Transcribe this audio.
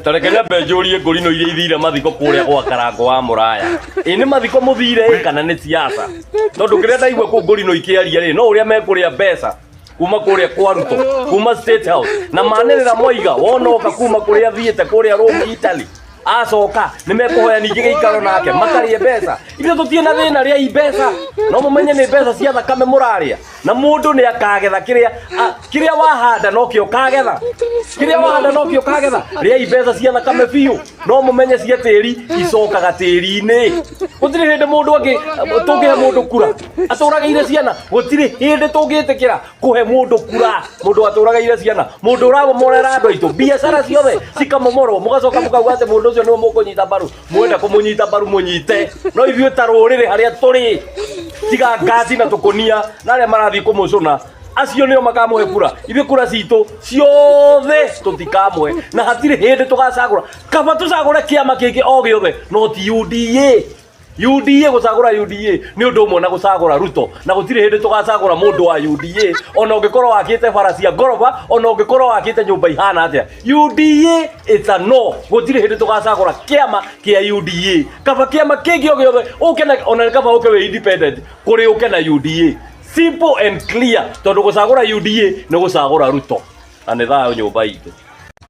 Ta reke nyambe njũrie ngũrinũ iria ithire mathiko kũrĩa gwa Karango wa Mũraya. Ĩ nĩ mathiko mũthire ĩ kana nĩ siasa? Tondũ kĩrĩa ndaigua kũu ngũrinũ ikĩaria rĩ, no ũrĩa mekũrĩa mbeca kuma kũrĩa kwa Ruto, kuma State House. Na manĩrĩra moiga wonoka kuma kũrĩa athiĩte kũrĩa Rome Italy. Acoka nĩ mekũhoya ningĩ gĩikaro nake makarĩe mbeca. Ithuĩ tũtirĩ na thĩna rĩai mbeca. No mũmenye nĩ mbeca cia thakame mũrarĩa. Na mũndũ nĩ akagetha kĩrĩa kĩrĩa wahanda nokĩo ũkagetha. Kĩrĩa wahanda nokĩo ũkagetha. Rĩai mbeca cia thakame biũ, no mũmenye cia tĩri icokaga tĩri-inĩ. Gũtirĩ hĩndĩ mũndũ angĩ tũngĩhe mũndũ kura atũragĩire ciana. Gũtirĩ hĩndĩ tũngĩtĩkĩra kũhe mũndũ kura mũndũ atũragĩire ciana, mũndũ ũramomorera andũ aitũ biacara ciothe cikamomorwo, mũgacoka mũkauga atĩ mũndũ ũcio nĩwe mũkũnyita mbaru. Mwenda kũmũnyita mbaru mũnyite, no ithuĩ ta rũrĩrĩ harĩa tũrĩ, tiga ngasi na tũkũnia na arĩa marathiĩ kũmũcũna, acio nĩo makamũhe kura. Ithuĩ kura citũ ciothe tũtikamũhe, na hatirĩ hĩndĩ tũgacagũra. Kaba tũcagũre kĩama kĩngĩ o gĩothe no ti UDA. UDA, gũcagũra UDA nĩ ũndũ ũmwe na gũcagũra Ruto, na gũtirĩ hĩndĩ tũgacagũra mũndũ wa UDA, ona ũngĩkorwo wakĩte bara cia ngoroba, ona ũngĩkorwo wakĩte nyũmba ihana atĩa. UDA, it's a no. Gũtirĩ hĩndĩ tũgacagũra kĩama kĩa UDA. Kaba kĩama kĩngĩ o gĩothe ũke na, ona kaba ũke wĩ independent kũrĩ ũke na UDA. Simple and clear, tondũ gũcagũra UDA nĩ gũcagũra Ruto, na nĩ thayũ nyũmba itũ.